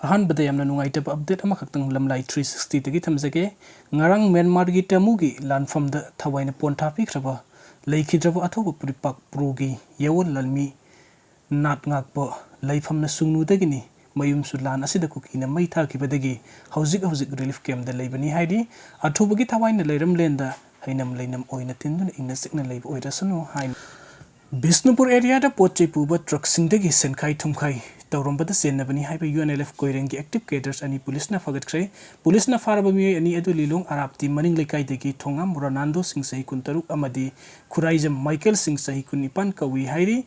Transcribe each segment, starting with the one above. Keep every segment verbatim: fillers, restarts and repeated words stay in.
ꯑꯍꯥꯟꯕꯗ ꯌꯥꯝꯅ ꯅꯨꯡꯉꯥꯏꯇꯕ ꯑꯞꯗꯦꯠ ꯑꯃꯈꯛꯇꯪ ꯂꯝꯂꯥꯏ ꯊ꯭ꯔꯤ ꯁꯤꯛꯁꯇꯤꯗꯒꯤ ꯊꯝꯖꯒꯦ꯫ ꯉꯔꯥꯡ ꯃ꯭ꯌꯥꯟꯃꯥꯔꯒꯤ ꯇꯃꯨꯒꯤ ꯂꯥꯟꯐꯝꯗ ꯊꯋꯥꯏꯅ ꯄꯣꯟ ꯊꯥꯕꯤꯈ꯭ꯔꯕ ꯂꯩꯈꯤꯗ꯭ꯔꯕ ꯑꯊꯧꯕ ꯄꯨꯔꯤꯄꯥꯛ ꯄ꯭ꯔꯣꯒꯤ ꯌꯦꯋꯜ ꯂꯥꯟꯃꯤ ꯅꯥꯠ ꯉꯥꯛꯄ ꯂꯩꯐꯝꯅ ꯁꯨꯡꯅꯨꯗꯒꯤꯅꯤ꯫ ꯃꯌꯨꯝꯁꯨ ꯂꯥꯟ ꯑꯁꯤꯗ ꯀꯨꯀꯤꯅ ꯃꯩ ꯊꯥꯈꯤꯕꯗꯒꯤ ꯍꯧꯖꯤꯛ ꯍꯧꯖꯤꯛ ꯔꯤꯂꯤꯐ ꯀꯦꯝꯞꯇ ꯂꯩꯕꯅꯤ ꯍꯥꯏꯔꯤ꯫ ꯑꯊꯨꯕꯒꯤ ꯊꯋꯥꯏꯅ ꯂꯩꯔꯝꯂꯦꯟꯗ ꯍꯩꯅꯝ ꯂꯩꯅꯝ ꯑꯣꯏꯅ ꯇꯤꯟꯗꯨꯅ ꯏꯪꯅ ꯆꯤꯛꯅ ꯂꯩꯕ ꯑꯣꯏꯔꯁꯅꯨ ꯍꯥꯏꯅ ꯕꯤꯁꯅꯨꯄꯨꯔ ꯑꯦꯔꯤꯌꯥꯗ ꯄꯣꯠ ꯆꯩ ꯄꯨꯕ ꯇ꯭ꯔꯛꯁꯤꯡꯗꯒꯤ ꯁꯦꯟꯈꯥꯏ ꯊꯨꯝꯈꯥꯏ ꯇꯧꯔꯝꯕꯗ ꯆꯦꯟꯅꯕꯅꯤ ꯍꯥꯏꯕ ꯌꯨ ꯑꯦꯟ ꯑꯦꯜ ꯑꯦꯐ ꯀꯣꯏꯔꯦꯡꯒꯤ ꯑꯦꯛꯇꯤꯚ ꯀꯦꯗꯔꯁ ꯑꯅꯤ ꯄꯨꯂꯤꯁꯅ ꯐꯒꯠꯈ꯭ꯔꯦ꯫ ꯄꯨꯂꯤꯁꯅ ꯐꯥꯔꯕ ꯃꯤꯑꯣꯏ ꯑꯅꯤ ꯑꯗꯨ ꯂꯤꯂꯣꯡ ꯑꯔꯥꯞꯇꯤ ꯃꯅꯤꯡ ꯂꯩꯀꯥꯏꯗꯒꯤ ꯊꯣꯉꯥꯝ ꯔꯣꯅꯥꯜꯗꯣ ꯁꯤꯡ ꯆꯍꯤ ꯀꯨꯟꯇꯔꯨꯛ ꯑꯃꯗꯤ ꯈꯨꯔꯥꯏꯖꯝ ꯃꯥꯏꯀꯦꯜ ꯁꯤꯡ ꯆꯍꯤ ꯀꯨꯟꯅꯤꯄꯥꯟ ꯀꯧꯏ ꯍꯥꯏꯔꯤ꯫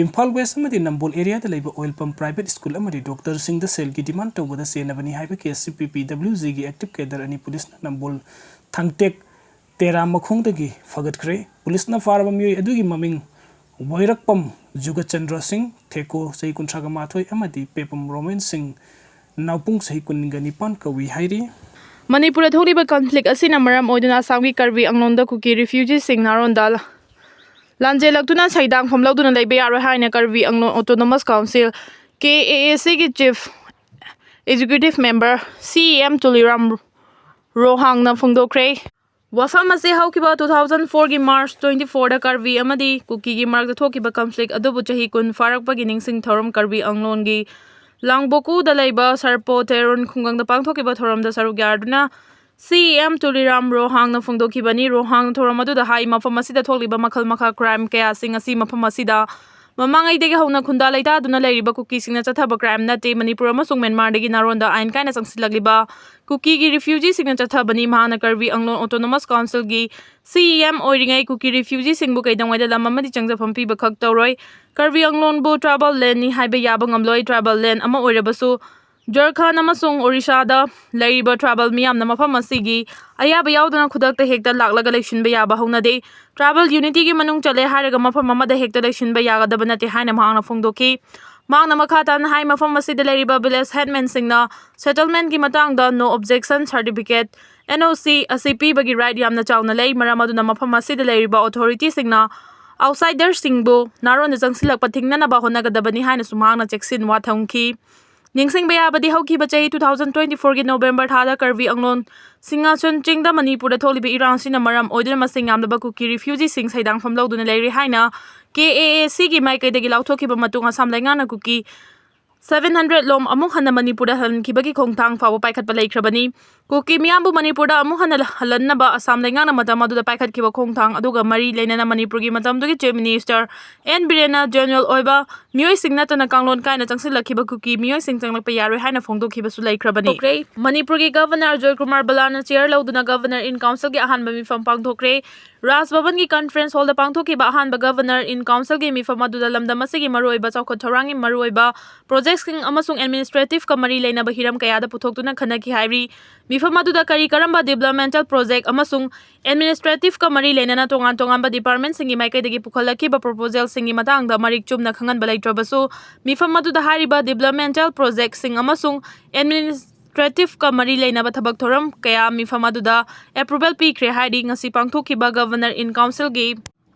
ꯏꯝꯐꯥꯜ ꯋꯦꯁ ꯑꯃꯗꯤ ꯅꯝꯕꯣꯜ ꯑꯦꯔꯤꯌꯥꯗ ꯂꯩꯕ ꯑꯣꯏꯜ ꯄꯝ ꯄ꯭ꯔꯥꯏꯚꯦꯠ ꯁ꯭ꯀꯨꯜ ꯑꯃꯗꯤ ꯗꯣꯛꯇꯔꯁꯤꯡꯗ ꯁꯦꯜꯒꯤ ꯗꯤꯃꯥꯟ ꯇꯧꯕꯗ ꯆꯦꯟꯅꯕꯅꯤ ꯍꯥꯏꯕ ꯀꯦ ꯑꯦꯁ ꯁꯤ ꯄꯤ ꯄꯤ ꯗꯕ꯭ꯂꯤꯎ ꯖꯤꯒꯤ ꯑꯦꯛꯇꯤꯚ ꯀꯦꯗꯔ ꯑꯅꯤ ꯄꯨꯂꯤꯁꯅ ꯅꯝꯕꯣꯜ ꯊꯥꯡꯇꯦꯛ ꯇꯦꯔꯥ ꯃꯈꯣꯡꯗꯒꯤ ꯐꯒꯠꯈ꯭ꯔꯦ꯫ ꯄꯨꯂꯤꯁꯅ ꯐꯥꯔꯕ ꯃꯤꯑꯣꯏ ꯑꯗꯨꯒꯤ ꯃꯃꯤꯡ ꯋꯥꯏꯔꯛꯄꯝ ꯖꯨꯒꯆꯟꯗ꯭ꯔ ꯁꯤꯡ, ꯊꯦꯀꯣ, ꯆꯍꯤ ꯀꯨꯟꯊ꯭ꯔꯥꯒ ꯃꯥꯊꯣꯏ, ꯑꯃꯗꯤ ꯄꯦꯄꯝ ꯔꯣꯃꯦꯟ ꯁꯤꯡ, ꯅꯥꯎꯄꯨꯡ, ꯆꯍꯤ ꯀꯨꯟꯒ ꯅꯤꯄꯥꯟ ꯀꯧꯏ ꯍꯥꯏꯔꯤ꯫ ꯃꯅꯤꯄꯨꯔꯗ ꯊꯣꯛꯂꯤꯕ ꯀꯟꯐ꯭ꯂꯤꯛ ꯑꯁꯤꯅ ꯃꯔꯝ ꯑꯣꯏꯗꯨꯅ ꯑꯁꯥꯝꯒꯤ ꯀꯔꯕꯤ ꯑꯪꯂꯣꯟꯗ ꯀꯨꯀꯤ ꯔꯤꯐ꯭ꯌꯨꯖꯤꯁꯤꯡ ꯅꯥꯔꯣꯟꯗ ꯂꯥꯟꯖꯦꯜꯂꯛꯇꯨꯅ ꯁꯩꯗꯥꯡꯐꯝ ꯂꯧꯗꯨꯅ ꯂꯩꯕ ꯌꯥꯔꯣꯏ ꯍꯥꯏꯅ ꯀꯔꯕꯤ ꯑꯪꯂꯣꯟ ꯑꯣꯇꯣꯅꯣꯃꯁ ꯀꯥꯎꯟꯁꯤꯜ, ꯀꯦ ꯑꯦ ꯑꯦ ꯁꯤꯒꯤ ꯆꯤꯐ ꯑꯦꯛꯖꯤꯀ꯭ꯌꯨꯇꯤꯚ ꯃꯦꯝꯕꯔ, ꯁꯤ ꯏ ꯑꯦꯝ ꯇꯨꯂꯤꯔꯥꯝ ꯔꯣꯍꯥꯡꯅ ꯐꯣꯡꯗꯣꯛꯈ꯭ꯔꯦ꯫ ꯋꯥꯐꯝ ꯑꯁꯤ ꯍꯧꯈꯤꯕ two thousand fourꯒꯤ March twenty fourꯗ ꯀꯔꯕꯤ ꯑꯃꯗꯤ ꯀꯨꯀꯤꯒꯤ ꯃꯔꯛꯇ ꯊꯣꯛꯈꯤꯕ ꯀꯟꯐ꯭ꯂꯤꯛ ꯑꯗꯨꯕꯨ ꯆꯍꯤ ꯀꯨꯟ ꯐꯥꯔꯛꯄꯒꯤ ꯅꯤꯡꯁꯤꯡ ꯊꯧꯔꯝ ꯀꯔꯕꯤ ꯑꯪꯂꯣꯟꯒꯤ ꯂꯥꯡꯕꯣꯀꯨꯗ ꯂꯩꯕ ꯁꯔꯄꯣ ꯇꯦꯔꯣꯟ ꯈꯨꯡꯒꯪꯗ ꯄꯥꯡꯊꯣꯛꯈꯤꯕ ꯊꯧꯔꯝꯗ ꯁꯔꯨꯛ ꯌꯥꯗꯨꯅ ꯁꯤ ꯏ ꯑꯦꯝ ꯇꯨꯂꯤꯔꯥꯝ ꯔꯣꯍꯥꯡꯅ ꯐꯣꯡꯗꯣꯛꯈꯤꯕꯅꯤ꯫ ꯔꯣꯍꯥꯡꯅ ꯊꯧꯔꯝ ꯑꯗꯨꯗ ꯍꯥꯏ, ꯃꯐꯝ ꯑꯁꯤꯗ ꯊꯣꯛꯂꯤꯕ ꯃꯈꯜ ꯃꯈꯥ ꯀ꯭ꯔꯥꯏꯝ ꯀꯌꯥꯁꯤꯡ ꯑꯁꯤ ꯃꯐꯝ ꯑꯁꯤꯗ ꯃꯃꯥꯡꯉꯩꯗꯒꯤ ꯍꯧꯅ ꯈꯨꯟꯗꯥ ꯂꯩꯇꯥꯗꯨꯅ ꯂꯩꯔꯤꯕ ꯀꯨꯀꯤꯁꯤꯡꯅ ꯆꯠꯊꯕ ꯀ꯭ꯔꯥꯏꯝ ꯅꯠꯇꯦ꯫ ꯃꯅꯤꯄꯨꯔ ꯑꯃꯁꯨꯡ ꯃ꯭ꯌꯥꯟꯃꯥꯔꯗꯒꯤ ꯅꯥꯔꯣꯟꯗ ꯑꯥꯏꯟ ꯀꯥꯏꯅ ꯆꯪꯁꯤꯜꯂꯛꯂꯤꯕ ꯀꯨꯀꯤꯒꯤ ꯔꯤꯐ꯭ꯌꯨꯖꯤꯁꯤꯡꯅ ꯆꯠꯊꯕꯅꯤ꯫ ꯃꯍꯥꯛꯅ ꯀꯔꯕꯤ ꯑꯪꯂꯣꯟ ꯑꯣꯇꯣꯅꯣꯃꯁ ꯀꯥꯎꯟꯁꯤꯜꯒꯤ ꯁꯤ ꯏ ꯑꯦꯝ ꯑꯣꯏꯔꯤꯉꯩ ꯀꯨꯀꯤ ꯔꯤꯐ꯭ꯌꯨꯖꯤꯁꯤꯡꯕꯨ ꯀꯩꯗꯧꯉꯩꯗ ꯂꯝ ꯑꯃꯗꯤ ꯆꯪꯖꯐꯝ ꯄꯤꯕ ꯈꯛ ꯇꯧꯔꯣꯏ꯫ ꯀꯔꯕꯤ ꯑꯪꯂꯣꯟꯕꯨ ꯇ꯭ꯔꯥꯏꯕꯦꯜ ꯂꯦꯟꯅꯤ ꯍꯥꯏꯕ ꯌꯥꯕ ꯉꯝꯂꯣꯏ꯫ ꯇ꯭ꯔꯥꯏꯕꯦꯜ ꯂꯦꯟ ꯑꯃ ꯑꯣꯏꯔꯕꯁꯨ ꯖꯔꯈꯟ ꯑꯃꯁꯨꯡ ꯑꯣꯔꯤꯁꯥꯗ ꯂꯩꯔꯤꯕ ꯇ꯭ꯔꯥꯏꯕꯦꯜ ꯃꯤꯌꯥꯝꯅ ꯃꯐꯝ ꯑꯁꯤꯒꯤ ꯑꯌꯥꯕ ꯌꯥꯎꯗꯅ ꯈꯨꯗꯛꯇ ꯍꯦꯛꯇ ꯂꯥꯛꯂꯒ ꯂꯩꯁꯤꯟꯕ ꯌꯥꯕ ꯍꯧꯅꯗꯦ꯫ ꯇ꯭ꯔꯥꯏꯕꯦꯜ ꯌꯨꯅꯤꯇꯤꯒꯤ ꯃꯅꯨꯡ ꯆꯜꯂꯦ ꯍꯥꯏꯔꯒ ꯃꯐꯝ ꯑꯃꯗ ꯍꯦꯛꯇ ꯂꯩꯁꯤꯟꯕ ꯌꯥꯒꯗꯕ ꯅꯠꯇꯦ ꯍꯥꯏꯅ ꯃꯍꯥꯛꯅ ꯐꯣꯡꯗꯣꯛꯈꯤ꯫ ꯃꯍꯥꯛꯅ ꯃꯈꯥ ꯇꯥꯅ ꯍꯥꯏ, ꯃꯐꯝ ꯑꯁꯤꯗ ꯂꯩꯔꯤꯕ ꯚꯤꯂꯦꯖ ꯍꯦꯗꯃꯦꯟꯁꯤꯡꯅ ꯁꯦꯇꯜꯃꯦꯟꯒꯤ ꯃꯇꯥꯡꯗ no objection certificate, N O C, ꯑꯁꯤ ꯄꯤꯕꯒꯤ ꯔꯥꯏꯠ ꯌꯥꯝꯅ ꯆꯥꯎꯅ ꯂꯩ꯫ ꯃꯔꯝ ꯑꯗꯨꯅ ꯃꯐꯝ ꯑꯁꯤꯗ ꯂꯩꯔꯤꯕ ꯑꯣꯊꯣꯔꯤꯇꯤꯁꯤꯡꯅ ꯑꯥꯎꯠꯁꯥꯏꯗꯔꯁꯤꯡꯕꯨ ꯅꯥꯔꯣꯟꯗ ꯆꯪꯁꯤꯜꯂꯛꯄ ꯊꯤꯡꯅꯅꯕ ꯍꯣꯠꯅꯒꯗꯕꯅꯤ ꯍꯥꯏꯅꯁꯨ ꯃꯍꯥꯛꯅ ꯆꯦꯛꯁꯤꯟꯋꯥ ꯊꯝꯈꯤ꯫ ꯅꯤꯡꯁꯤꯡꯕ ꯌꯥꯕꯗꯤ, ꯍꯧꯈꯤꯕ ꯆꯍꯤ two thousand twenty-fourꯒꯤ November ꯊꯥꯗ ꯀꯔꯕꯤ ꯑꯪꯂꯣꯟ ꯁꯤꯡꯉꯥꯆꯟ ꯆꯤꯡꯗ ꯃꯅꯤꯄꯨꯔꯗ ꯊꯣꯛꯂꯤꯕ ꯏꯔꯥꯡꯁꯤꯅ ꯃꯔꯝ ꯑꯣꯏꯗꯨꯅ ꯃꯁꯤꯡ ꯌꯥꯝꯂꯕ ꯀꯨꯀꯤ refugeeꯁꯤꯡ ꯁꯩꯗꯥꯡꯐꯝ ꯂꯧꯗꯨꯅ ꯂꯩꯔꯤ ꯍꯥꯏꯅ K A A Cꯒꯤ ꯃꯥꯏꯀꯩꯗꯒꯤ ꯂꯥꯎꯊꯣꯛꯈꯤꯕ ꯃꯇꯨꯡ, ꯑꯁꯥꯝ ꯂꯩꯉꯥꯛꯅ ꯀꯨꯀꯤ seven hundred ꯂꯣꯝ ꯑꯃꯨꯛ ꯍꯟꯅ ꯃꯅꯤꯄꯨꯔꯗ ꯍꯜꯍꯟꯈꯤꯕꯒꯤ ꯈꯣꯡꯊꯥꯡ ꯐꯥꯎꯕ ꯄꯥꯏꯈꯠꯄ ꯂꯩꯈ꯭ꯔꯕꯅꯤ꯫ ꯀꯨꯀꯤ ꯃꯤꯌꯥꯝꯕꯨ ꯃꯅꯤꯄꯨꯔꯗ ꯑꯃꯨꯛ ꯍꯟꯅ ꯍꯜꯍꯟꯅꯕ ꯑꯁꯥꯝ ꯂꯩꯉꯥꯛꯅ ꯃꯇꯝ ꯑꯗꯨꯗ ꯄꯥꯏꯈꯠꯈꯤꯕ ꯈꯣꯡꯊꯥꯡ ꯑꯗꯨꯒ ꯃꯔꯤ ꯂꯩꯅꯅ ꯃꯅꯤꯄꯨꯔꯒꯤ ꯃꯇꯝꯗꯨꯒꯤ Chief Minister N ꯕꯤꯔꯦꯟꯅ general ꯑꯣꯏꯕ ꯃꯤꯑꯣꯏꯁꯤꯡ ꯅꯠꯇꯅ ꯀꯥꯡꯂꯣꯟ ꯀꯥꯏꯅ ꯆꯪꯁꯤꯜꯂꯛꯈꯤꯕ ꯀꯨꯀꯤ ꯃꯤꯑꯣꯏꯁꯤꯡ ꯆꯪꯂꯛꯄ ꯌꯥꯔꯣꯏ ꯍꯥꯏꯅ ꯐꯣꯡꯗꯣꯛꯈꯤꯕꯁꯨ ꯂꯩꯈ꯭ꯔꯕꯅꯤ꯫ ꯃꯅꯤꯄꯨꯔꯒꯤ Governor ꯑꯖꯣꯏ ꯀꯨꯃꯥꯔ ꯕꯂꯥꯅ chair ꯂꯧꯗꯨꯅ Governor in Councilꯒꯤ ꯑꯍꯥꯟꯕ ꯃꯤꯐꯝ ꯄꯥꯡꯊꯣꯛꯈ꯭ꯔꯦ꯫ ꯔꯥꯖ ꯚꯕꯟꯒꯤ conference hallꯗ ꯄꯥꯡꯊꯣꯛꯈꯤꯕ ꯑꯍꯥꯟꯕ Governor in Councilꯒꯤ ꯃꯤꯐꯝ ꯑꯗꯨꯗ ꯂꯝꯗꯝ ꯑꯁꯤꯒꯤ ꯃꯔꯨꯑꯣꯏꯕ ꯆꯥꯎꯈꯠ ꯊꯧꯔꯥꯡꯒꯤ ꯃꯔꯨꯑꯣꯏꯕ projectꯁꯤꯡ ꯑꯃꯁꯨꯡ administrativeꯀ ꯃꯔꯤ ꯂꯩꯅꯕ ꯍꯤꯔꯝ ꯀꯌꯥꯗ ꯄꯨꯊꯣꯛꯇꯨꯅ ꯈꯟꯅꯈꯤ ꯍꯥꯏꯔꯤ꯫ ꯃꯤꯐꯝ ꯑꯗꯨꯗ ꯀꯔꯤ ꯀꯔꯝꯕ developmental project ꯑꯃꯁꯨꯡ administrativeꯀ ꯃꯔꯤ ꯂꯩꯅꯅ ꯇꯣꯉꯥꯟ ꯇꯣꯉꯥꯟꯕ departmentꯁꯤꯡꯒꯤ ꯃꯥꯏꯀꯩꯗꯒꯤ ꯄꯨꯈꯠꯂꯛꯈꯤꯕ proposalꯁꯤꯡꯒꯤ ꯃꯇꯥꯡꯗ ꯃꯔꯤꯛ ꯆꯨꯝꯅ ꯈꯪꯍꯟꯕ ꯂꯩꯇ꯭ꯔꯕꯁꯨ, ꯃꯤꯐꯝ ꯑꯗꯨꯗ ꯍꯥꯏꯔꯤꯕ developmental projectꯁꯤꯡ ꯑꯃꯁꯨꯡ administrativeꯀ ꯃꯔꯤ ꯂꯩꯅꯕ ꯊꯕꯛ ꯊꯧꯔꯝ ꯀꯌꯥ ꯃꯤꯐꯝ ꯑꯗꯨꯗ approval ꯄꯤꯈ꯭ꯔꯦ ꯍꯥꯏꯔꯤ꯫ ꯉꯁꯤ ꯄꯥꯡꯊꯣꯛꯈꯤꯕ Governor in Councilꯒꯤ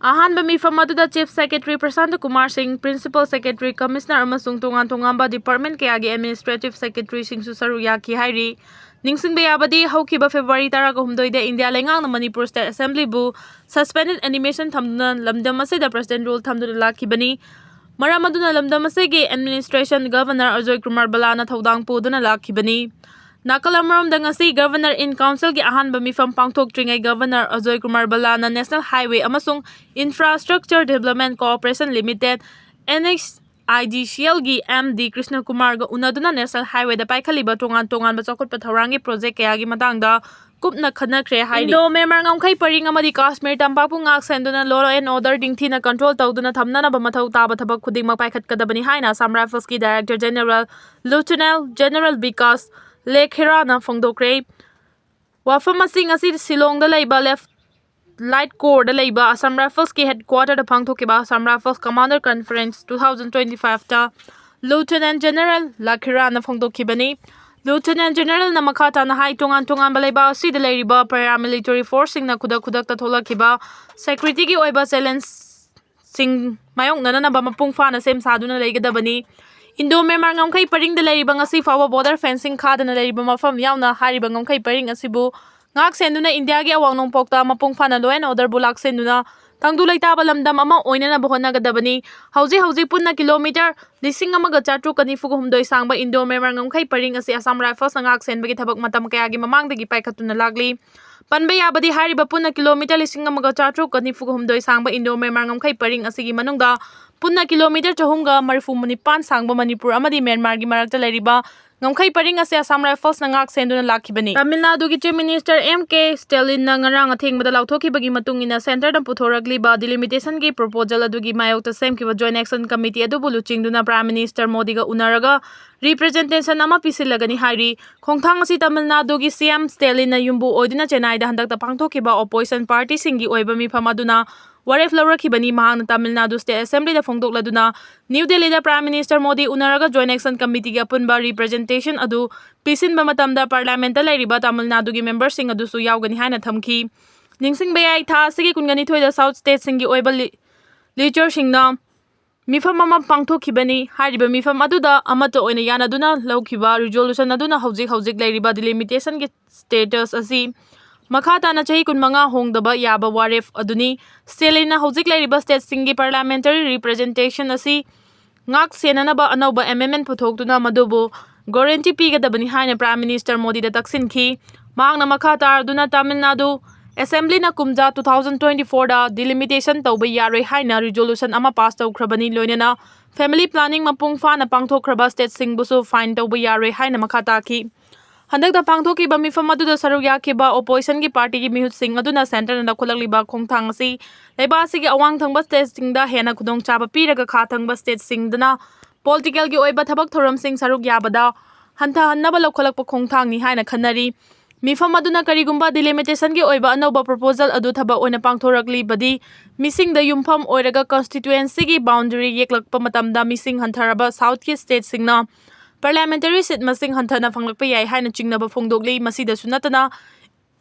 ꯑꯍꯥꯟꯕ ꯃꯤꯐꯝ ꯑꯗꯨꯗ Chief Secretary ꯄ꯭ꯔꯁꯥꯟꯇ ꯀꯨꯃꯥꯔ ꯁꯤꯡ, Principal Secretary, Commissioner ꯑꯃꯁꯨꯡ ꯇꯣꯉꯥꯟ ꯇꯣꯉꯥꯟꯕ department ꯀꯌꯥꯒꯤ administrative secretaryꯁꯤꯡꯁꯨ ꯁꯔꯨꯛ ꯌꯥꯈꯤ ꯍꯥꯏꯔꯤ꯫ ꯅꯤꯡꯁꯤꯡꯕ ꯌꯥꯕꯗꯤ, ꯍꯧꯈꯤꯕ February ꯇꯔꯥꯒ ꯍꯨꯝꯗꯣꯏꯗ ꯏꯟꯗꯤꯌꯥ ꯂꯩꯉꯥꯛꯅ ꯃꯅꯤꯄꯨꯔ State Assemblyꯕꯨ suspended animation ꯊꯝꯗꯨꯅ ꯂꯝꯗꯝ ꯑꯁꯤꯗ President rule ꯊꯝꯗꯨꯅ ꯂꯥꯛꯈꯤꯕꯅꯤ꯫ ꯃꯔꯝ ꯑꯗꯨꯅ ꯂꯝꯗꯝ ꯑꯁꯤꯒꯤ administration Governor ꯑꯖꯣꯏ ꯀꯨꯃꯥꯔ ꯕꯂꯥꯅ ꯊꯧꯗꯥꯡ ꯄꯨꯗꯨꯅ ꯂꯥꯛꯈꯤꯕꯅꯤ꯫ ꯅꯥꯀꯜ ꯑꯃꯔꯣꯝꯗ, ꯉꯁꯤ Governor in Councilꯒꯤ ꯑꯍꯥꯟꯕ ꯃꯤꯐꯝ ꯄꯥꯡꯊꯣꯛꯇ꯭ꯔꯤꯉꯩ Governor Ajoy Kumar ꯕꯂꯥꯅ National Highway ꯑꯃꯁꯨꯡ Infrastructure Development Corporation Limited, N H I D C Lꯒꯤ M D Krishna ꯀꯨꯃꯥꯔꯒ ꯎꯅꯗꯨꯅ National Highwayꯗ ꯄꯥꯏꯈꯠꯂꯤꯕ ꯇꯣꯉꯥꯟ ꯇꯣꯉꯥꯟꯕ ꯆꯥꯎꯈꯠꯄ ꯊꯧꯔꯥꯡꯒꯤ project ꯀꯌꯥꯒꯤ ꯃꯇꯥꯡꯗ ꯀꯨꯞꯅ ꯈꯟꯅꯈ꯭ꯔꯦ ꯍꯥꯏꯔꯤ꯫ Indo-Myanmar ꯉꯝꯈꯩ ꯄꯔꯤꯡ ꯑꯃꯗꯤ ꯀꯥꯁꯃꯤꯔ ꯇꯝꯄꯥꯛꯄꯨ ꯉꯥꯛ ꯁꯦꯟꯗꯨꯅ law and order ꯅꯤꯡꯊꯤꯅ control ꯇꯧꯗꯨꯅ ꯊꯝꯅꯅꯕ ꯃꯊꯧ ꯇꯥꯕ ꯊꯕꯛ ꯈꯨꯗꯤꯡꯃꯛ ꯄꯥꯏꯈꯠꯀꯗꯕꯅꯤ ꯍꯥꯏꯅ Assam Riflesꯀꯤ Director General Lieutenant General Vikas ꯂꯦꯈꯦꯔꯥꯅ ꯐꯣꯡꯗꯣꯛꯈ꯭ꯔꯦ꯫ ꯋꯥꯐꯝ ꯑꯁꯤ ꯉꯁꯤ ꯁꯤꯂꯣꯡꯗ ꯂꯩꯕ Left Light Corpsꯇ ꯂꯩꯕ Assam Riflesꯀꯤ headquarterꯗ ꯄꯥꯡꯊꯣꯛꯈꯤꯕ Assam Rifles Commander Conference two thousand twenty-fiveꯇ Lieutenant General ꯂꯦꯈꯦꯔꯥꯅ ꯐꯣꯡꯗꯣꯛꯈꯤꯕꯅꯤ꯫ Lieutenant Generalꯅ ꯃꯈꯥ ꯇꯥꯅ ꯍꯥꯏ, ꯇꯣꯉꯥꯟ ꯇꯣꯉꯥꯟꯕ ꯂꯩꯕꯥꯛ ꯑꯁꯤꯗ ꯂꯩꯔꯤꯕ paramilitary forceꯁꯤꯡꯅ ꯈꯨꯗꯛ ꯈꯨꯗꯛꯇ ꯊꯣꯛꯂꯛꯈꯤꯕ securityꯒꯤ ꯑꯣꯏꯕ challengeꯁꯤꯡ ꯃꯥꯌꯣꯛꯅꯅꯕ ꯃꯄꯨꯡ ꯐꯥꯅ ꯁꯦꯝ ꯁꯥꯗꯨꯅ ꯂꯩꯒꯗꯕꯅꯤ꯫ ꯏꯟꯗꯣ ꯃ꯭ꯌꯥꯟꯃꯥꯔ ꯉꯝꯈꯩ ꯄꯔꯤꯡꯗ ꯂꯩꯔꯤꯕ ꯉꯁꯤ ꯐꯥꯎꯕ ꯕꯣꯔꯗꯔ ꯐꯦꯟꯁꯤꯡ ꯈꯥꯗꯅ ꯂꯩꯔꯤꯕ ꯃꯐꯝ ꯌꯥꯎꯅ ꯍꯥꯏꯔꯤꯕ ꯉꯝꯈꯩ ꯄꯔꯤꯡ ꯑꯁꯤꯕꯨ ꯉꯥꯛ ꯁꯦꯟꯗꯨꯅ ꯏꯟꯗꯤꯌꯥꯒꯤ ꯑꯋꯥꯡ ꯅꯣꯡꯄꯣꯛꯇ ꯃꯄꯨꯡ ꯐꯥꯅ law and orderꯕꯨ ꯂꯥꯛꯁꯦꯟꯗꯨꯅ ꯇꯪꯗꯨ ꯂꯩꯇꯥꯕ ꯂꯝꯗꯝ ꯑꯃ ꯑꯣꯏꯅꯅꯕ ꯍꯣꯠꯅꯒꯗꯕꯅꯤ꯫ ꯍꯧꯖꯤꯛ ꯍꯧꯖꯤꯛ ꯄꯨꯟꯅ ꯀꯤꯂꯣꯃꯤꯇꯔ ꯂꯤꯁꯤꯡ ꯑꯃꯒ ꯆꯥꯇ꯭ꯔꯨꯛꯀ ꯅꯤꯐꯨꯒ ꯍꯨꯝꯗꯣꯏ ꯁꯥꯡꯕ ꯏꯟꯗꯣ ꯃ꯭ꯌꯥꯟꯃꯥꯔ ꯉꯝꯈꯩ ꯄꯔꯤꯡ ꯑꯁꯤ ꯑꯁꯥꯝ ꯔꯥꯏꯐꯜꯁꯅ ꯉꯥꯛ ꯁꯦꯟꯕꯒꯤ ꯊꯕꯛ ꯃꯇꯝ ꯀꯌꯥꯒꯤ ꯃꯃꯥꯡꯗꯒꯤ ꯄꯥꯏꯈꯠꯇꯨꯅ ꯂꯥꯛꯂꯤ꯫ ꯄꯟꯕ ꯌꯥꯕꯗꯤ ꯍꯥꯏꯔꯤꯕ ꯄꯨꯟꯅ ꯀꯤꯂꯣꯃꯤꯇꯔ ꯂꯤꯁꯤꯡ ꯑꯃꯒ ꯆꯥꯇ꯭ꯔꯨꯛꯀ ꯅꯤꯐꯨꯒ ꯍꯨꯝꯗꯣꯏ ꯁꯥꯡꯕ ꯏꯟꯗꯣ ꯃ꯭ꯌꯥꯟꯃꯥꯔ ꯉꯝꯈꯩ ꯄꯔꯤꯡ ꯑꯁꯤꯒꯤ ꯃꯅꯨꯡꯗ ꯄꯨꯟꯅ ꯀꯤꯂꯣꯃꯤꯇꯔ ꯆꯍꯨꯝꯒ ꯃꯔꯤꯐꯨ ꯅꯤꯄꯥꯟ ꯁꯥꯡꯕ ꯃꯅꯤꯄꯨꯔ ꯑꯃꯗꯤ ꯃ꯭ꯌꯥꯟꯃꯥꯔꯒꯤ ꯃꯔꯛꯇ ꯂꯩꯔꯤꯕ ꯉꯝꯈꯩ ꯄꯔꯤꯡ ꯑꯁꯤ ꯑꯁꯥꯝ ꯔꯥꯏꯐꯜꯁꯅ ꯉꯥꯛ ꯁꯦꯟꯗꯨꯅ ꯂꯥꯛꯈꯤꯕꯅꯤ꯫ ꯇꯥꯃꯤꯜ ꯅꯥꯗꯨꯒꯤ Chief Minister ꯑꯦꯝ ꯀꯦ ꯁ꯭ꯇꯦꯂꯤꯟꯅ ꯉꯔꯥꯡ ꯑꯊꯦꯡꯕꯗ ꯂꯥꯎꯊꯣꯛꯈꯤꯕꯒꯤ ꯃꯇꯨꯡ ꯏꯟꯅ centreꯗ ꯄꯨꯊꯣꯔꯛꯂꯤꯕ delimitationꯒꯤ proposal ꯑꯗꯨꯒꯤ ꯃꯥꯌꯣꯛꯇ ꯁꯦꯝꯈꯤꯕ Joint Action Committee ꯑꯗꯨꯕꯨ ꯂꯨꯆꯤꯡꯗꯨꯅ Prime Minister ꯃꯣꯗꯤꯒ ꯎꯅꯔꯒ representation ꯑꯃ ꯄꯤꯁꯤꯜꯂꯒꯅꯤ ꯍꯥꯏꯔꯤ꯫ ꯈꯣꯡꯊꯥꯡ ꯑꯁꯤ ꯇꯥꯃꯤꯜ ꯅꯥꯗꯨꯒꯤ ꯁꯤ ꯑꯦꯝ ꯁ꯭ꯇꯦꯂꯤꯟꯅ ꯌꯨꯝꯕꯨ ꯑꯣꯏꯗꯨꯅ ꯆꯦꯟꯅꯥꯏꯗ ꯍꯟꯗꯛꯇ ꯄꯥꯡꯊꯣꯛꯈꯤꯕ opposition partyꯁꯤꯡꯒꯤ ꯑꯣꯏꯕ ꯃꯤꯐꯝ ꯑꯗꯨꯅ ꯋꯥꯔꯦꯞ ꯂꯧꯔꯛꯈꯤꯕꯅꯤ꯫ ꯃꯍꯥꯛꯅ ꯇꯥꯃꯤꯜ ꯅꯥꯗꯨ State Assemblyꯗ ꯐꯣꯡꯗꯣꯛꯂꯗꯨꯅ ꯅ꯭ꯌꯨ ꯗꯦꯜꯂꯤꯗ Prime Minister ꯃꯣꯗꯤ ꯎꯅꯔꯒ Joint Action Committeeꯒꯤ ꯑꯄꯨꯟꯕ representation ꯑꯗꯨ ꯄꯤꯁꯤꯟꯕ ꯃꯇꯝꯗ Parliamentꯇ ꯂꯩꯔꯤꯕ ꯇꯥꯃꯤꯜ ꯅꯥꯗꯨꯒꯤ memberꯁꯤꯡ ꯑꯗꯨꯁꯨ ꯌꯥꯎꯒꯅꯤ ꯍꯥꯏꯅ ꯊꯝꯈꯤ꯫ ꯅꯤꯡꯁꯤꯡꯕ ꯌꯥꯏ, ꯊꯥ ꯑꯁꯤꯒꯤ ꯀꯨꯟꯒ ꯅꯤꯊꯣꯏꯗ South Stateꯁꯤꯡꯒꯤ ꯑꯣꯏꯕ ꯂꯤ-, legislatorꯁꯤꯡꯅ ꯃꯤꯐꯝ ꯑꯃ ꯄꯥꯡꯊꯣꯛꯈꯤꯕꯅꯤ꯫ ꯍꯥꯏꯔꯤꯕ ꯃꯤꯐꯝ ꯑꯗꯨꯗ ꯑꯃꯠꯇ ꯑꯣꯏꯅ ꯌꯥꯅꯗꯨꯅ ꯂꯧꯈꯤꯕ resolution ꯑꯗꯨꯅ ꯍꯧꯖꯤꯛ ꯍꯧꯖꯤꯛ ꯂꯩꯔꯤꯕ delimitationꯒꯤ status ꯑꯁꯤ ꯃꯈꯥ ꯇꯥꯅ ꯆꯍꯤ ꯀꯨꯟꯃꯉꯥ ꯍꯣꯡꯗꯕ ꯌꯥꯕ ꯋꯥꯔꯦꯞ ꯑꯗꯨꯅꯤ꯫ ꯁ꯭ꯇꯦꯂꯤꯟꯅ ꯍꯧꯖꯤꯛ ꯂꯩꯔꯤꯕ stateꯁꯤꯡꯒꯤ parliamentary representation ꯑꯁꯤ ꯉꯥꯛ ꯁꯦꯟꯅꯅꯕ ꯑꯅꯧꯕ amendment ꯄꯨꯊꯣꯛꯇꯨꯅ ꯃꯗꯨꯕꯨ guarantee ꯄꯤꯒꯗꯕꯅꯤ ꯍꯥꯏꯅ Prime Minister ꯃꯣꯗꯤꯗ ꯇꯛꯁꯤꯟꯈꯤ꯫ ꯃꯍꯥꯛꯅ ꯃꯈꯥ ꯇꯥꯔꯗꯨꯅ ꯇꯥꯃꯤꯜ ꯅꯥꯗꯨ Assemblyꯅ ꯀꯨꯝꯖꯥ two thousand twenty fourꯗ delimitation ꯇꯧꯕ ꯌꯥꯔꯣꯏ ꯍꯥꯏꯅ resolution ꯑꯃ pass ꯇꯧꯈ꯭ꯔꯕꯅꯤ, ꯂꯣꯏꯅꯅ family planning ꯃꯄꯨꯡ ꯐꯥꯅ ꯄꯥꯡꯊꯣꯛꯈ꯭ꯔꯕ stateꯁꯤꯡꯕꯨꯁꯨ fine ꯇꯧꯕ ꯌꯥꯔꯣꯏ ꯍꯥꯏꯅ ꯃꯈꯥ ꯇꯥꯈꯤ꯫ ꯍꯟꯗꯛꯇ ꯄꯥꯡꯊꯣꯛꯈꯤꯕ ꯃꯤꯐꯝ ꯑꯗꯨꯗ ꯁꯔꯨꯛ ꯌꯥꯈꯤꯕ oppositionꯒꯤ partyꯒꯤ ꯃꯤꯍꯨꯠꯁꯤꯡ ꯑꯗꯨꯅ centreꯅ ꯂꯧꯈꯠꯂꯛꯂꯤꯕ ꯈꯣꯡꯊꯥꯡ ꯑꯁꯤ ꯂꯩꯕꯥꯛ ꯑꯁꯤꯒꯤ ꯑꯋꯥꯡ ꯊꯪꯕ stateꯁꯤꯡꯗ ꯍꯦꯟꯅ ꯈꯨꯗꯣꯡꯆꯥꯕ ꯄꯤꯔꯒ ꯈꯥ ꯊꯪꯕ stateꯁꯤꯡꯗꯅ politicalꯒꯤ ꯑꯣꯏꯕ ꯊꯕꯛ ꯊꯧꯔꯝꯁꯤꯡ ꯁꯔꯨꯛ ꯌꯥꯕꯗ ꯍꯟꯊꯍꯟꯅꯕ ꯂꯧꯈꯠꯂꯛꯄ ꯈꯣꯡꯊꯥꯡꯅꯤ ꯍꯥꯏꯅ ꯈꯟꯅꯔꯤ꯫ ꯃꯤꯐꯝ ꯑꯗꯨꯅ ꯀꯔꯤꯒꯨꯝꯕ delimitationꯒꯤ ꯑꯣꯏꯕ ꯑꯅꯧꯕ proposal ꯑꯗꯨ ꯊꯕꯛ ꯑꯣꯏꯅ ꯄꯥꯡꯊꯣꯔꯛꯂꯤꯕꯗꯤ ꯃꯤꯁꯤꯡꯗ ꯌꯨꯝꯐꯝ ꯑꯣꯏꯔꯒ constituencyꯒꯤ boundary ꯌꯦꯛꯂꯛꯄ ꯃꯇꯝꯗ ꯃꯤꯁꯤꯡ ꯍꯟꯊꯔꯕ Southꯀꯤ stateꯁꯤꯡꯅ parliamentary seat ꯃꯁꯤꯡ ꯍꯟꯊꯅ ꯐꯪꯂꯛꯄ ꯌꯥꯏ ꯍꯥꯏꯅ ꯆꯤꯡꯅꯕ ꯐꯣꯡꯗꯣꯛꯂꯤ꯫ ꯃꯁꯤꯗꯁꯨ ꯅꯠꯇꯅ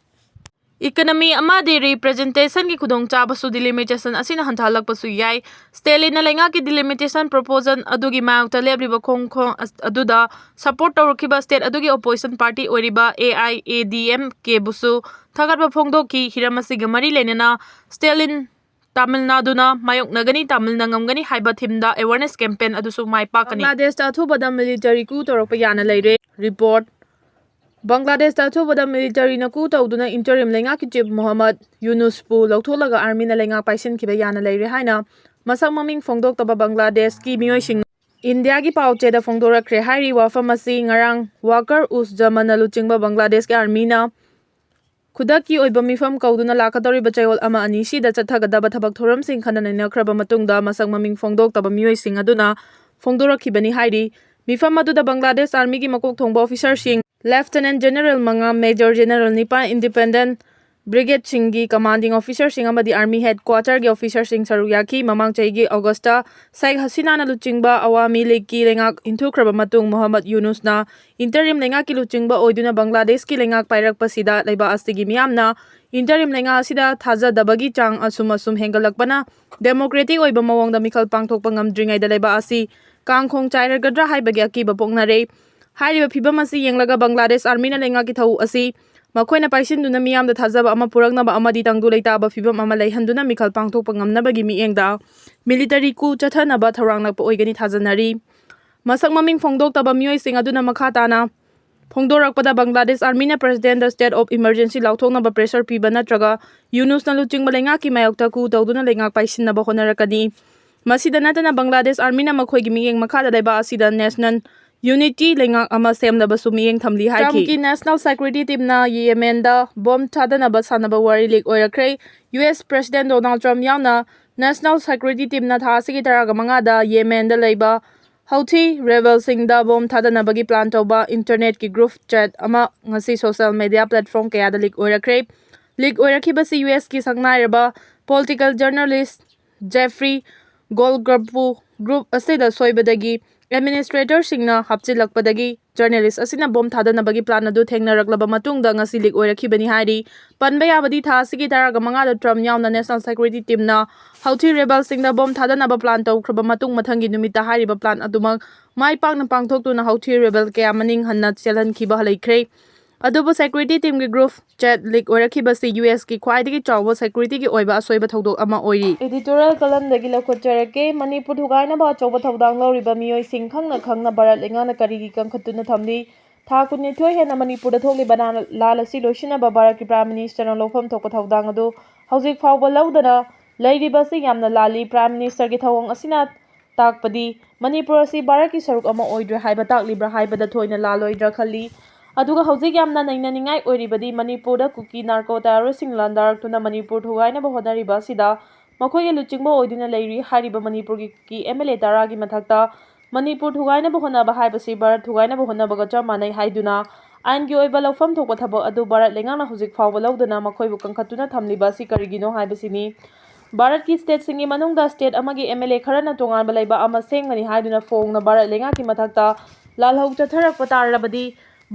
Economy ꯑꯃꯗꯤ representation ꯒꯤ ꯈꯨꯗꯣꯡꯆꯥꯕꯁꯨ delimitation ꯑꯁꯤꯅ ꯍꯟꯊꯍꯜꯂꯛꯄꯁꯨ ꯌꯥꯏ꯫ ꯁ꯭ꯇꯦꯂꯤꯟꯅ ꯂꯩꯉꯥꯛꯀꯤ delimitation proposal ꯑꯗꯨꯒꯤ ꯃꯥꯌꯣꯛꯇ ꯂꯦꯞꯂꯤꯕ ꯈꯣꯡ ꯈꯣꯡ ꯑꯁ-, ꯑꯗꯨꯗ support ꯇꯧꯔꯛꯈꯤꯕ state ꯑꯗꯨꯒꯤ opposition party ꯑꯣꯏꯔꯤꯕ A I A D M K ꯕꯨꯁꯨ ꯊꯥꯒꯠꯄ ꯐꯣꯡꯗꯣꯛꯈꯤ꯫ ꯍꯤꯔꯝ ꯑꯁꯤꯒ ꯃꯔꯤ ꯂꯩꯅꯅ ꯁ꯭ꯇꯦꯂꯤꯟ ꯇꯥꯃꯤꯜ ꯅꯥꯗꯨꯅ ꯃꯥꯌꯣꯛꯅꯒꯅꯤ, ꯇꯥꯃꯤꯜꯅ ꯉꯝꯒꯅꯤ ꯍꯥꯏꯕ theme ꯗ awareness campaign ꯑꯗꯨꯁꯨ ꯃꯥꯏ ꯄꯥꯛꯀꯅꯤ꯫ ꯕꯪꯒ꯭ꯂꯥꯗꯦꯁꯇ ꯑꯊꯨꯕꯗ military coup ꯇꯧꯔꯛꯄ ꯌꯥꯅ ꯂꯩꯔꯦ꯫ Report꯫ ꯕꯪꯒ꯭ꯂꯥꯗꯦꯁꯇ ꯑꯊꯨꯕꯗ military ꯅ coup ꯇꯧꯗꯨꯅ interim ꯂꯩꯉꯥꯛꯀꯤ chief ꯃꯣꯍꯝꯃꯗ ꯌꯨꯅꯨꯁꯄꯨ ꯂꯧꯊꯣꯛꯂꯒ army ꯅ ꯂꯩꯉꯥꯛ ꯄꯥꯏꯁꯤꯟꯈꯤꯕ ꯌꯥꯅ ꯂꯩꯔꯦ ꯍꯥꯏꯅ ꯃꯁꯛ ꯃꯃꯤꯡ ꯐꯣꯡꯗꯣꯛꯇꯕ ꯕꯪꯒ꯭ꯂꯥꯗꯦꯁꯀꯤ ꯃꯤꯑꯣꯏꯁꯤꯡꯅ ꯏꯟꯗꯤꯌꯥꯒꯤ ꯄꯥꯎꯆꯦꯗ ꯐꯣꯡꯗꯣꯔꯛꯈ꯭ꯔꯦ꯫ ꯍꯥꯏꯔꯤꯕ ꯋꯥꯐꯝ ꯑꯁꯤ ꯉꯔꯥꯡ ꯋꯥꯀꯔ ꯎꯁ ꯖꯃꯟꯅ ꯂꯨꯆꯤꯡꯕ ꯕꯪꯒ꯭ꯂꯥꯗꯦꯁꯀꯤ army ꯅ ꯈꯨꯗꯛꯀꯤ ꯑꯣꯏꯕ ꯃꯤꯐꯝ ꯀꯧꯗꯨꯅ ꯂꯥꯛꯀꯗꯧꯔꯤꯕ ꯆꯌꯣꯜ ꯑꯃ ꯑꯅꯤ ꯁꯤꯗ ꯆꯠꯊꯒꯗꯕ ꯊꯕꯛ ꯊꯧꯔꯝꯁꯤꯡ ꯈꯟꯅ ꯅꯩꯅꯈ꯭ꯔꯕ ꯃꯇꯨꯡꯗ ꯃꯁꯛ ꯃꯃꯤꯡ ꯐꯣꯡꯗꯣꯛꯇꯕ ꯃꯤꯑꯣꯏꯁꯤꯡ ꯑꯗꯨꯅ ꯐꯣꯡꯗꯣꯔꯛꯈꯤꯕꯅꯤ ꯍꯥꯏꯔꯤ꯫ ꯃꯤꯐꯝ ꯑꯗꯨꯗ ꯕꯪꯒ꯭ꯂꯥꯗꯦꯁ army ꯒꯤ ꯃꯀꯣꯛ ꯊꯣꯡꯕ officer ꯁꯤꯡ, lieutenant general ꯃꯉꯥ, major general ꯅꯤꯄꯥꯟ, independent brigade ꯁꯤꯡꯒꯤ commanding officer ꯁꯤꯡ ꯑꯃꯗꯤ army headquarter ꯒꯤ officer ꯁꯤꯡ ꯁꯔꯨꯛ ꯌꯥꯈꯤ꯫ ꯃꯃꯥꯡ ꯆꯍꯤꯒꯤ August ꯇ ꯁꯦꯈ ꯍꯁꯤꯅꯥꯅ ꯂꯨꯆꯤꯡꯕ ꯑꯋꯥꯃꯤ ꯂꯤꯒꯀꯤ ꯂꯩꯉꯥꯛ ꯏꯟꯊꯨꯈ꯭ꯔꯕ ꯃꯇꯨꯡ ꯃꯣꯍꯝꯃꯗ ꯌꯨꯅꯨꯁꯅ interim ꯂꯩꯉꯥꯛꯀꯤ ꯂꯨꯆꯤꯡꯕ ꯑꯣꯏꯗꯨꯅ ꯕꯪꯒ꯭ꯂꯥꯗꯦꯁꯀꯤ ꯂꯩꯉꯥꯛ ꯄꯥꯏꯔꯛꯄꯁꯤꯗ ꯂꯩꯕꯥꯛ ꯑꯁꯤꯒꯤ ꯃꯤꯌꯥꯝꯅ interim ꯂꯩꯉꯥꯛ ꯑꯁꯤꯗ ꯊꯥꯖꯗꯕꯒꯤ ꯆꯥꯡ ꯑꯁꯨꯝ ꯑꯁꯨꯝ ꯍꯦꯟꯒꯠꯂꯛꯄꯅ democratic ꯑꯣꯏꯕ ꯃꯑꯣꯡꯗ ꯃꯤꯈꯜ ꯄꯥꯡꯊꯣꯛꯄ ꯉꯝꯗ꯭ꯔꯤꯉꯩꯗ ꯂꯩꯕꯥꯛ ꯑꯁꯤ ꯀꯥꯡꯈꯣꯡ ꯆꯥꯏꯔꯒꯗ꯭ꯔꯥ ꯍꯥꯏꯕꯒꯤ ꯑꯀꯤꯕ ꯄꯣꯛꯅꯔꯦ꯫ ꯍꯥꯏꯔꯤꯕ ꯐꯤꯚꯝ ꯑꯁꯤ ꯌꯦꯡꯂꯒ ꯕꯪꯒ꯭ꯂꯥꯗꯦꯁ army ꯅ ꯂꯩꯉꯥꯛꯀꯤ ꯊꯧ ꯑꯁꯤ ꯃꯈꯣꯏꯅ ꯄꯥꯏꯁꯤꯟꯗꯨꯅ ꯃꯤꯌꯥꯝꯗ ꯊꯥꯖꯕ ꯑꯃ ꯄꯨꯔꯛꯅꯕ ꯑꯃꯗꯤ ꯇꯪꯗꯨ ꯂꯩꯇꯥꯕ ꯐꯤꯚꯝ ꯑꯃ ꯂꯩꯍꯟꯗꯨꯅ ꯃꯤꯈꯜ ꯄꯥꯡꯊꯣꯛꯄ ꯉꯝꯅꯕꯒꯤ ꯃꯤꯠꯌꯦꯡꯗ military coup ꯆꯠꯊꯅꯕ ꯊꯧꯔꯥꯡꯂꯛꯄ ꯑꯣꯏꯒꯅꯤ ꯊꯥꯖꯅꯔꯤ꯫ ꯃꯁꯛ ꯃꯃꯤꯡ ꯐꯣꯡꯗꯣꯛꯇꯕ ꯃꯤꯑꯣꯏꯁꯤꯡ ꯑꯗꯨꯅ ꯃꯈꯥ ꯇꯥꯅ ꯐꯣꯡꯗꯣꯔꯛꯄꯗ ꯕꯪꯒ꯭ꯂꯥꯗꯦꯁ army ꯅ president the state of emergency ꯂꯥꯎꯊꯣꯛꯅꯕ pressure ꯄꯤꯕ ꯅꯠꯇ꯭ꯔꯒ ꯌꯨꯅꯨꯁꯅ ꯂꯨꯆꯤꯡꯕ ꯂꯩꯉꯥꯛꯀꯤ ꯃꯥꯌꯣꯛꯇ coup ꯇꯧꯗꯨꯅ ꯂꯩꯉꯥꯛ ꯄꯥꯏꯁꯤꯟꯅꯕ ꯍꯣꯠꯅꯔꯛꯀꯅꯤ꯫ ꯃꯁꯤꯗ ꯅꯠꯇꯅ ꯕꯪꯒ꯭ꯂꯥꯗꯦꯁ army ꯅ ꯃꯈꯣꯏꯒꯤ ꯃꯤꯠꯌꯦꯡ ꯃꯈꯥꯗ ꯂꯩꯕꯥꯛ ꯑꯁꯤꯗ national unity ꯂꯩꯉꯥꯛ ꯑꯃ ꯁꯦꯝꯅꯕꯁꯨ ꯃꯤꯠꯌꯦꯡ ꯊꯝꯂꯤ ꯍꯥꯏꯈꯤ꯫ Trump ꯀꯤ national security team ꯅ ꯌꯦꯃꯦꯟꯗ bomb ꯊꯥꯗꯅꯕ ꯁꯥꯟꯅꯕ ꯋꯥꯔꯤ leak ꯑꯣꯏꯔꯛꯈ꯭ꯔꯦ꯫ U S president Donald Trump ꯌꯥꯎꯅ national security team ꯅ ꯊꯥ ꯑꯁꯤꯒꯤ ꯇꯔꯥꯃꯉꯥꯗ ꯌꯦꯃꯦꯟꯗ ꯂꯩꯕ Houthi rebel ꯁꯤꯡꯗ bomb ꯊꯥꯗꯅꯕꯒꯤ plan ꯇꯧꯕ internet ꯀꯤ group chat ꯑꯃ ꯉꯁꯤ social media platform ꯀꯌꯥꯗ leak ꯑꯣꯏꯔꯛꯈ꯭ꯔꯦ꯫ Leak ꯑꯣꯏꯔꯛꯈꯤꯕꯁꯤ U S ꯀꯤ ꯁꯛꯅꯥꯏꯔꯕ political journalist Jeffrey Goldgrubꯄꯨ group ꯑꯁꯤꯗ ꯁꯣꯏꯕꯗꯒꯤ ꯑꯦꯗꯃꯤꯅꯤꯁꯇ꯭ꯔꯦꯇꯔꯁꯤꯡꯅ ꯍꯥꯞꯆꯤꯜꯂꯛꯄꯗꯒꯤ ꯖꯔꯅꯦꯂꯤꯁ ꯑꯁꯤꯅ ꯕꯣꯝ ꯊꯥꯗꯅꯕꯒꯤ ꯄ꯭ꯂꯥꯟ ꯑꯗꯨ ꯊꯦꯡꯅꯔꯛꯂꯕ ꯃꯇꯨꯡꯗ ꯉꯁꯤ ꯂꯤꯛ ꯑꯣꯏꯔꯛꯈꯤꯕꯅꯤ ꯍꯥꯏꯔꯤ꯫ ꯄꯟꯕ ꯌꯥꯕꯗꯤ ꯊꯥ ꯑꯁꯤꯒꯤ ꯇꯔꯥꯒ ꯃꯉꯥꯗ ꯇ꯭ꯔꯝꯞ ꯌꯥꯎꯅ ꯅꯦꯁꯅꯦꯜ ꯁꯦꯀ꯭ꯌꯨꯔꯤꯇꯤ ꯇꯤꯝꯅ ꯍꯧꯊꯤ ꯔꯦꯕꯦꯜꯁꯤꯡꯗ ꯕꯣꯝ ꯊꯥꯗꯅꯕ ꯄ꯭ꯂꯥꯟ ꯇꯧꯈ꯭ꯔꯕ ꯃꯇꯨꯡ ꯃꯊꯪꯒꯤ ꯅꯨꯃꯤꯠꯇ ꯍꯥꯏꯔꯤꯕ ꯄ꯭ꯂꯥꯟ ꯑꯗꯨꯃꯛ ꯃꯥꯏ ꯄꯥꯛꯅ ꯄꯥꯡꯊꯣꯛꯇꯨꯅ ꯍꯧꯊꯤ ꯔꯦꯕꯦꯜ ꯀꯌꯥ ꯃꯅꯤꯡ ꯍꯟꯅ ꯆꯦꯜꯍꯟꯈꯤꯕ ꯂꯩꯈ꯭ꯔꯦ꯫ ꯑꯗꯨꯕꯨ ꯁꯦꯀ꯭ꯌꯨꯔꯤꯇꯤ ꯇꯤꯝꯒꯤ ꯒ꯭ꯔꯨꯞ ꯆꯦꯠ ꯂꯤꯛ ꯑꯣꯏꯔꯛꯈꯤꯕꯁꯤ ꯌꯨ ꯑꯦꯁꯀꯤ ꯈ꯭ꯋꯥꯏꯗꯒꯤ ꯆꯥꯎꯕ ꯁꯦꯀ꯭ꯌꯨꯔꯤꯇꯤꯒꯤ ꯑꯣꯏꯕ ꯑꯁꯣꯏꯕ ꯊꯧꯗꯣꯛ ꯑꯃ ꯑꯣꯏꯔꯤ꯫ ꯏꯗꯤꯇꯣꯔꯤꯌꯦꯜ ꯀꯂꯝꯗꯒꯤ ꯂꯧꯈꯠꯆꯔꯛꯀꯦ꯫ ꯃꯅꯤꯄꯨꯔ ꯊꯨꯒꯥꯏꯅꯕ ꯑꯆꯧꯕ ꯊꯧꯗꯥꯡ ꯂꯧꯔꯤꯕ ꯃꯤꯑꯣꯏꯁꯤꯡ ꯈꯪꯅ ꯈꯪꯅ ꯚꯥꯔꯠ ꯂꯩꯉꯥꯛꯅ ꯀꯔꯤꯒꯤ ꯀꯟꯈꯠꯇꯨꯅ ꯊꯝꯂꯤ? ꯊꯥ ꯀꯨꯟꯅꯤꯊꯣꯏ ꯍꯦꯟꯅ ꯃꯅꯤꯄꯨꯔꯗ ꯊꯣꯛꯂꯤꯕ ꯂꯥꯟ-, ꯂꯥꯟ ꯑꯁꯤ ꯂꯣꯏꯁꯤꯟꯅꯕ ꯚꯥꯔꯠꯀꯤ ꯄ꯭ꯔꯥꯏꯝ ꯃꯤꯅꯤꯁꯇꯔꯅ ꯂꯧꯐꯝ ꯊꯣꯛꯄ ꯊꯧꯗꯥꯡ ꯑꯗꯨ ꯍꯧꯖꯤꯛ ꯐꯥꯎꯕ ꯂꯧꯗꯅ ꯂꯩꯔꯤꯕ ꯑꯁꯤ ꯌꯥꯝꯅ ꯂꯥꯜꯂꯤ꯫ ꯄ꯭ꯔꯥꯏꯝ ꯃꯤꯅꯤꯁꯇꯔꯒꯤ ꯊꯧꯑꯣꯡ ꯑꯁꯤꯅ ꯇꯥꯛꯄꯗꯤ ꯃꯅꯤꯄꯨꯔ ꯑꯁꯤ ꯚꯥꯔꯠꯀꯤ ꯁꯔꯨꯛ ꯑꯃ ꯑꯣꯏꯗ꯭ꯔꯦ ꯍꯥꯏꯕ ꯇꯥꯛꯂꯤꯕ꯭ꯔꯥ ꯍꯥꯏꯕꯗ ꯊꯣꯏꯅ ꯂꯥꯜꯂꯣꯏꯗ꯭ꯔꯥ ꯈꯜꯂꯤ꯫ ꯑꯗꯨꯒ ꯍꯧꯖꯤꯛ ꯌꯥꯝꯅ ꯅꯩꯅꯅꯤꯡꯉꯥꯏ ꯑꯣꯏꯔꯤꯕꯗꯤ ꯃꯅꯤꯄꯨꯔꯗ ꯀꯨꯀꯤ ꯅꯥꯔꯀꯣ ꯇꯦꯔꯣꯔꯤꯁꯁꯤꯡ ꯂꯥꯟꯗꯥꯔꯛꯇꯨꯅ ꯃꯅꯤꯄꯨꯔ ꯊꯨꯒꯥꯏꯅꯕ ꯍꯣꯠꯅꯔꯤꯕ ꯑꯁꯤꯗ ꯃꯈꯣꯏꯒꯤ ꯂꯨꯆꯤꯡꯕ ꯑꯣꯏꯗꯨꯅ ꯂꯩꯔꯤ ꯍꯥꯏꯔꯤꯕ ꯃꯅꯤꯄꯨꯔꯒꯤ ꯀꯨꯀꯤ ꯑꯦꯝ ꯑꯦꯜ ꯑꯦ ꯇꯔꯥꯒꯤ ꯃꯊꯛꯇ ꯃꯅꯤꯄꯨꯔ ꯊꯨꯒꯥꯏꯅꯕ ꯍꯣꯠꯅꯕ ꯍꯥꯏꯕꯁꯤ ꯚꯥꯔꯠ ꯊꯨꯒꯥꯏꯅꯕ ꯍꯣꯠꯅꯕꯒ ꯆꯞ ꯃꯥꯟꯅꯩ ꯍꯥꯏꯗꯨꯅ ꯑꯥꯏꯟꯒꯤ ꯑꯣꯏꯕ ꯂꯧꯐꯝ ꯊꯣꯛꯄ ꯊꯕꯛ ꯑꯗꯨ ꯚꯥꯔꯠ ꯂꯩꯉꯥꯛꯅ ꯍꯧꯖꯤꯛ ꯐꯥꯎꯕ ꯂꯧꯗꯅ ꯃꯈꯣꯏꯕꯨ ꯀꯟꯈꯠꯇꯨꯅ ꯊꯝꯂꯤꯕ ꯑꯁꯤ ꯀꯔꯤꯒꯤꯅꯣ ꯍꯥꯏꯕꯁꯤꯅꯤ꯫ ꯚꯥꯔꯠꯀꯤ ꯁ꯭ꯇꯦꯠꯁꯤꯡꯒꯤ ꯃꯅꯨꯡꯗ ꯁ꯭ꯇꯦꯠ ꯑꯃꯒꯤ ꯑꯦꯝ ꯑꯦꯜ ꯑꯦ ꯈꯔꯅ ꯇꯣꯉꯥꯟꯕ ꯂꯩꯕꯥꯛ ꯑꯃ ꯁꯦꯝꯒꯅꯤ ꯍꯥꯏꯗꯨꯅ ꯐꯣꯡꯅ ꯚꯥꯔꯠ ꯂꯩꯉꯥꯛꯀꯤ ꯃꯊꯛꯇ ꯂꯥꯜꯍꯧ ꯆꯠꯊꯔꯛꯄ ꯇꯥꯔꯕꯗꯤ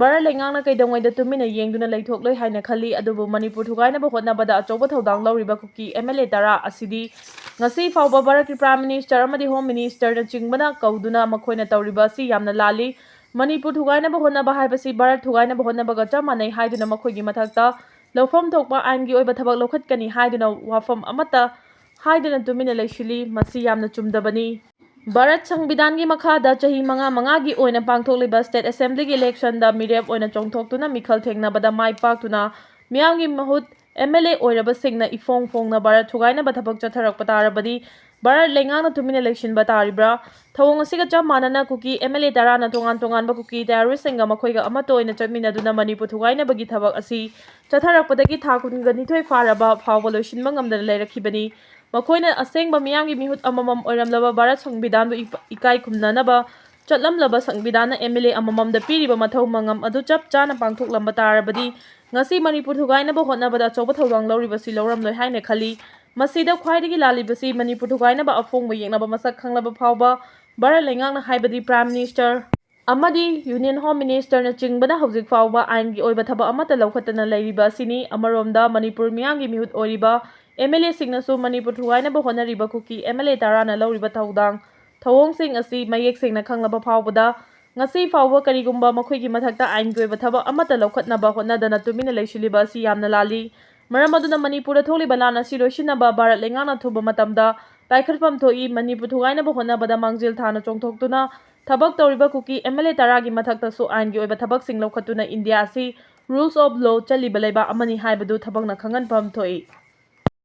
ꯚꯥꯔꯠ ꯂꯩꯉꯥꯛꯅ ꯀꯩꯗꯧꯉꯩꯗ ꯇꯨꯃꯤꯟꯅ ꯌꯦꯡꯗꯨꯅ ꯂꯩꯊꯣꯛꯂꯣꯏ ꯍꯥꯏꯅ ꯈꯜꯂꯤ꯫ ꯑꯗꯨꯕꯨ ꯃꯅꯤꯄꯨꯔ ꯊꯨꯒꯥꯏꯅꯕ ꯍꯣꯠꯅꯕꯗ ꯑꯆꯧꯕ ꯊꯧꯗꯥꯡ ꯂꯧꯔꯤꯕ ꯀꯨꯀꯤ ꯑꯦꯝ ꯑꯦꯜ ꯑꯦ ꯇꯔꯥ ꯑꯁꯤꯗꯤ ꯉꯁꯤ ꯐꯥꯎꯕ ꯚꯥꯔꯠꯀꯤ ꯄ꯭ꯔꯥꯏꯝ ꯃꯤꯅꯤꯁꯇꯔ ꯑꯃꯗꯤ ꯍꯣꯝ ꯃꯤꯅꯤꯁꯇꯔꯅꯆꯤꯡꯕꯅ ꯀꯧꯗꯨꯅ ꯃꯈꯣꯏꯅ ꯇꯧꯔꯤꯕ ꯑꯁꯤ ꯌꯥꯝꯅ ꯂꯥꯜꯂꯤ꯫ ꯃꯅꯤꯄꯨꯔ ꯊꯨꯒꯥꯏꯅꯕ ꯍꯣꯠꯅꯕ ꯍꯥꯏꯕꯁꯤ ꯚꯥꯔꯠ ꯊꯨꯒꯥꯏꯅꯕ ꯍꯣꯠꯅꯕꯒ ꯆꯞ ꯃꯥꯟꯅꯩ ꯍꯥꯏꯗꯨꯅ ꯃꯈꯣꯏꯒꯤ ꯃꯊꯛꯇ ꯂꯧꯐꯝ ꯊꯣꯛꯄ ꯑꯥꯏꯟꯒꯤ ꯑꯣꯏꯕ ꯊꯕꯛ ꯂꯧꯈꯠꯀꯅꯤ ꯍꯥꯏꯗꯨꯅ ꯋꯥꯐꯝ ꯑꯃꯠꯇ ꯍꯥꯏꯗꯨꯅ ꯇꯨꯃꯤꯟꯅ ꯂꯩꯁꯤꯜꯂꯤ꯫ ꯃꯁꯤ ꯌꯥꯝꯅ ꯆꯨꯝꯗꯕꯅꯤ꯫ ꯚꯥꯔꯠ ꯁꯪꯕꯤꯙꯥꯟꯒꯤ ꯃꯈꯥꯗ ꯆꯍꯤ ꯃꯉꯥ ꯃꯉꯥꯒꯤ ꯑꯣꯏꯅ ꯄꯥꯡꯊꯣꯛꯂꯤꯕ ꯁ꯭ꯇꯦꯠ ꯑꯦꯁꯦꯝꯕ꯭ꯂꯤꯒꯤ ꯏꯂꯦꯛꯁꯟꯗ ꯃꯤꯔꯦꯞ ꯑꯣꯏꯅ ꯆꯣꯡꯊꯣꯛꯇꯨꯅ ꯃꯤꯈꯜ ꯊꯦꯡꯅꯕꯗ ꯃꯥꯏ ꯄꯥꯛꯇꯨꯅ ꯃꯤꯌꯥꯝꯒꯤ ꯃꯍꯨꯠ ꯑꯦꯝ ꯑꯦꯜ ꯑꯦ ꯑꯣꯏꯔꯕꯁꯤꯡꯅ ꯏꯐꯣꯡ ꯐꯣꯡꯅ ꯚꯥꯔꯠ ꯊꯨꯒꯥꯏꯅꯕ ꯊꯕꯛ ꯆꯠꯊꯔꯛꯄ ꯇꯥꯔꯕꯗꯤ ꯚꯥꯔꯠ ꯂꯩꯉꯥꯛꯅ ꯇꯨꯃꯤꯟꯅ ꯂꯩꯁꯤꯟꯕ ꯇꯥꯔꯤꯕ꯭ꯔꯥ? ꯊꯧꯑꯣꯡ ꯑꯁꯤꯒ ꯆꯞ ꯃꯥꯟꯅꯅ ꯀꯨꯀꯤ ꯑꯦꯝ ꯑꯦꯜ ꯑꯦ ꯇꯔꯥꯅ ꯇꯣꯉꯥꯟ ꯇꯣꯉꯥꯟꯕ ꯀꯨꯀꯤ ꯇꯦꯔꯣꯔꯤꯁꯁꯤꯡꯒ ꯃꯈꯣꯏꯒ ꯑꯃꯠꯇ ꯑꯣꯏꯅ ꯆꯠꯃꯤꯟꯅꯗꯨꯅ ꯃꯅꯤꯄꯨꯔ ꯊꯨꯒꯥꯏꯅꯕꯒꯤ ꯊꯕꯛ ꯑꯁꯤ ꯆꯠꯊꯔꯛꯄꯗꯒꯤ ꯊꯥ ꯀꯨꯟꯒ ꯅꯤꯊꯣꯏ ꯐꯥꯔꯕ ꯐꯥꯎꯕ ꯂꯣꯏꯁꯤꯟꯕ ꯉꯝꯗꯅ ꯂꯩꯔꯛꯈꯤꯕꯅꯤ꯫ ꯃꯈꯣꯏꯅ ꯑꯁꯦꯡꯕ ꯃꯤꯌꯥꯝꯒꯤ ꯃꯤꯍꯨꯠ ꯑꯃꯃꯝ ꯑꯣꯏꯔꯝꯂꯕ ꯚꯥꯔꯠ ꯁꯪꯕꯤꯙꯥꯟꯕꯨ ꯏꯄ-, ꯏꯀꯥꯏ ꯈꯨꯝꯅꯅꯕ ꯆꯠꯂꯝꯂꯕ ꯁꯪꯕꯤꯙꯥꯟꯅ ꯑꯦꯝ ꯑꯦꯜ ꯑꯦ ꯑꯃꯃꯝꯗ ꯄꯤꯔꯤꯕ ꯃꯊꯧ ꯃꯉꯝ ꯑꯗꯨ ꯆꯞ ꯆꯥꯅ ꯄꯥꯡꯊꯣꯛꯂꯝꯕ ꯇꯥꯔꯕꯗꯤ ꯉꯁꯤ ꯃꯅꯤꯄꯨꯔ ꯊꯨꯒꯥꯏꯅꯕ ꯍꯣꯠꯅꯕꯗ ꯑꯆꯧꯕ ꯊꯧꯗꯥꯡ ꯂꯧꯔꯤꯕꯁꯤ ꯂꯧꯔꯝꯂꯣꯏ ꯍꯥꯏꯅ ꯈꯜꯂꯤ꯫ ꯃꯁꯤꯗ ꯈ꯭ꯋꯥꯏꯗꯒꯤ ꯂꯥꯜꯂꯤꯕꯁꯤ ꯃꯅꯤꯄꯨꯔ ꯊꯨꯒꯥꯏꯅꯕ ꯑꯐꯣꯡꯕ ꯌꯦꯛꯅꯕ ꯃꯁꯛ ꯈꯪꯂꯕ ꯐꯥꯎꯕ ꯚꯥꯔꯠ ꯂꯩꯉꯥꯛꯅ ꯍꯥꯏꯕꯗꯤ Prime Minister ꯑꯃꯗꯤ Union Home Ministerꯅ ꯆꯤꯡꯕꯅ ꯍꯧꯖꯤꯛ ꯐꯥꯎꯕ ꯑꯥꯏꯟꯒꯤ ꯑꯣꯏꯕ ꯊꯕꯛ ꯑꯃꯠꯇ ꯂꯧꯈꯠꯇꯅ ꯂꯩꯔꯤꯕ ꯑꯁꯤꯅꯤ꯫ ꯑꯃꯔꯣꯝꯗ ꯃꯅꯤꯄꯨꯔ ꯃꯤꯌꯥꯝꯒꯤ ꯃꯤꯍꯨꯠ ꯑꯣꯏꯔꯤꯕ MLAꯁꯤꯡꯅꯁꯨ ꯃꯅꯤꯄꯨꯔ ꯊꯨꯒꯥꯏꯅꯕ ꯍꯣꯠꯅꯔꯤꯕ ꯀꯨꯀꯤ MLA ꯇꯔꯥꯅ ꯂꯧꯔꯤꯕ ꯊꯧꯗꯥꯡ ꯊꯧꯑꯣꯡꯁꯤꯡ ꯑꯁꯤ ꯃꯌꯦꯛ ꯁꯦꯡꯅ ꯈꯪꯂꯕ ꯐꯥꯎꯕꯗ ꯉꯁꯤ ꯐꯥꯎꯕ ꯀꯔꯤꯒꯨꯝꯕ ꯃꯈꯣꯏꯒꯤ ꯃꯊꯛꯇ ꯑꯥꯏꯟꯒꯤ ꯑꯣꯏꯕ ꯊꯕꯛ ꯑꯃꯠꯇ ꯂꯧꯈꯠꯅꯕ ꯍꯣꯠꯅꯗꯅ ꯇꯨꯃꯤꯟꯅ ꯂꯩꯁꯤꯜꯂꯤꯕ ꯑꯁꯤ ꯌꯥꯝꯅ ꯂꯥꯜꯂꯤ꯫ ꯃꯔꯝ ꯑꯗꯨꯅ ꯃꯅꯤꯄꯨꯔꯗ ꯊꯣꯛꯂꯤꯕ ꯂꯥꯟ ꯑꯁꯤ ꯂꯣꯏꯁꯤꯟꯅꯕ ꯚꯥꯔꯠ ꯂꯩꯉꯥꯛꯅ ꯑꯊꯨꯕ ꯃꯇꯝꯗ ꯄꯥꯏꯈꯠꯐꯝ ꯊꯣꯛꯏ꯫ ꯃꯅꯤꯄꯨꯔ ꯊꯨꯒꯥꯏꯅꯕ ꯍꯣꯠꯅꯕꯗ ꯃꯥꯡꯖꯤꯜ ꯊꯥꯅ ꯆꯣꯡꯊꯣꯛꯇꯨꯅ ꯊꯕꯛ ꯇꯧꯔꯤꯕ ꯀꯨꯀꯤ MLA ꯇꯔꯥꯒꯤ ꯃꯊꯛꯇꯁꯨ ꯑꯥꯏꯟꯒꯤ ꯑꯣꯏꯕ ꯊꯕꯛꯁꯤꯡ ꯂꯧꯈꯠꯇꯨꯅ ꯏꯟꯗꯤꯌꯥ ꯑꯁꯤ rules of law ꯆꯠꯂꯤꯕ ꯂꯩꯕꯥꯛ ꯑꯃꯅꯤ ꯍꯥꯏꯕꯗꯨ ꯊꯕꯛꯅ ꯈꯪꯍꯟꯐꯝ ꯊꯣꯛꯏ꯫